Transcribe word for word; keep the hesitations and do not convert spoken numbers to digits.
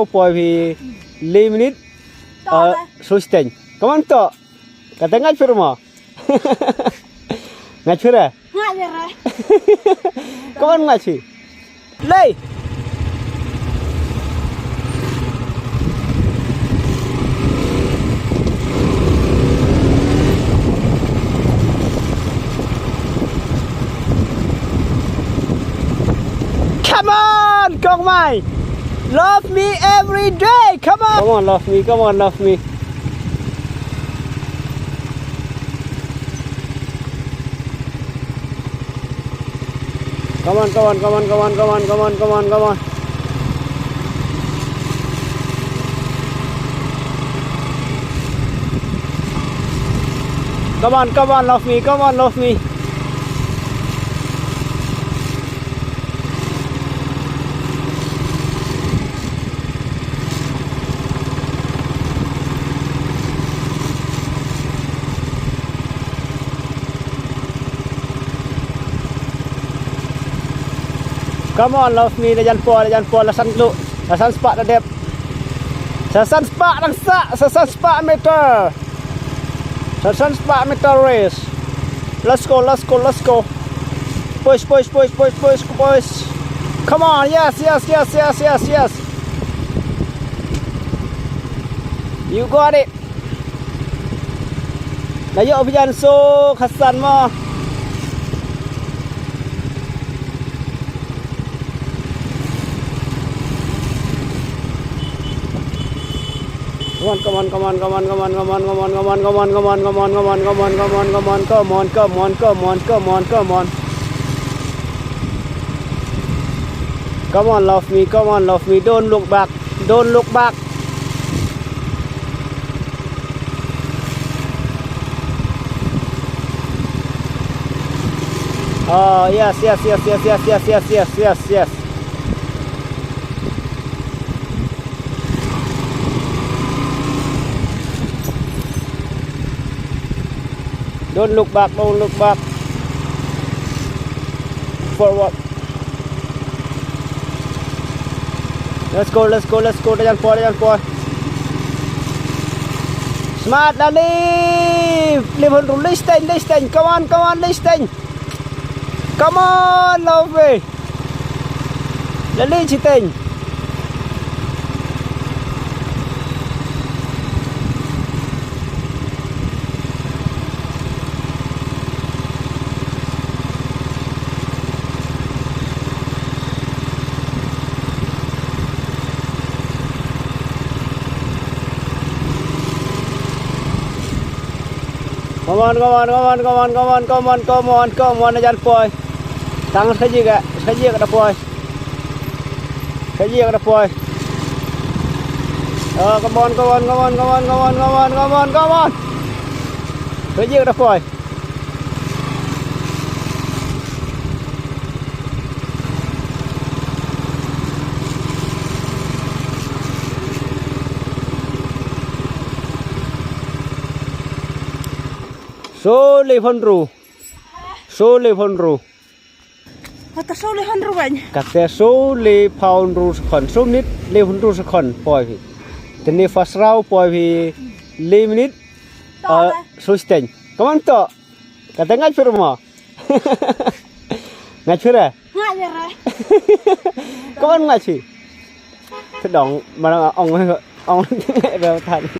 Poi phi le minit. Sustain. Come on to. Kata ngait phi mo. Ngait phi re. Come on ngait phi. Lei. Come on, Kong Mai. Love me every day. Come on. Come on, love me. Come on, love me. Come on, come on, come on, come on, come on, come on, come on, come on. Come on, come on, love me, come on, love me. Come on, love me, la jan poi, la jan poi, la san lu, la san spah da dep. Sa san spah dang sa, sa san spah meter. Sa san spah meter race. Let's go, let's go, let's go. Push, push, push, push, push, push. Come on, yes, yes, yes, yes, yes, yes. You got it. Na yo bijan so khasan mo. Come on, come on, come on, come on, come on, come on, come on, come on, come on, come on, come on, come on, come on, come on, come on, come on, come on, come on, come on. Come on, love me, come on, love me, don't look back, don't look back. Oh, yes, yes, yes. Don't look back, don't look back. Forward. Let's go, let's go, let's go. Dah jan poi, dah jan poi. Smart, Lali. Lifon, listen, listen. Come on, come on, listen. Come on, love me. Lali chiteng. Come on, come on, come on, come on, come on, come on, come on, come on, jan poi. Tang sa ji ka, sa ji ka da poi. Sa ji ka da poi. Oh, come on, come on, come on, come on, come on, come on, come on, come on. Sa ji ka da poi. So le phaw hynru. So le phaw hynru. Kata so le phaw hynru bang. Kata so le phaw hynru second. So minit le phaw hynru second poi phi. Tene first round poi phi le minit. Sustain. Come on to. Kata ngait phi mo. Ngait phi re. Ngait phi re. Come on ngait phi. Te dong, mana ong, ong, ong, ong,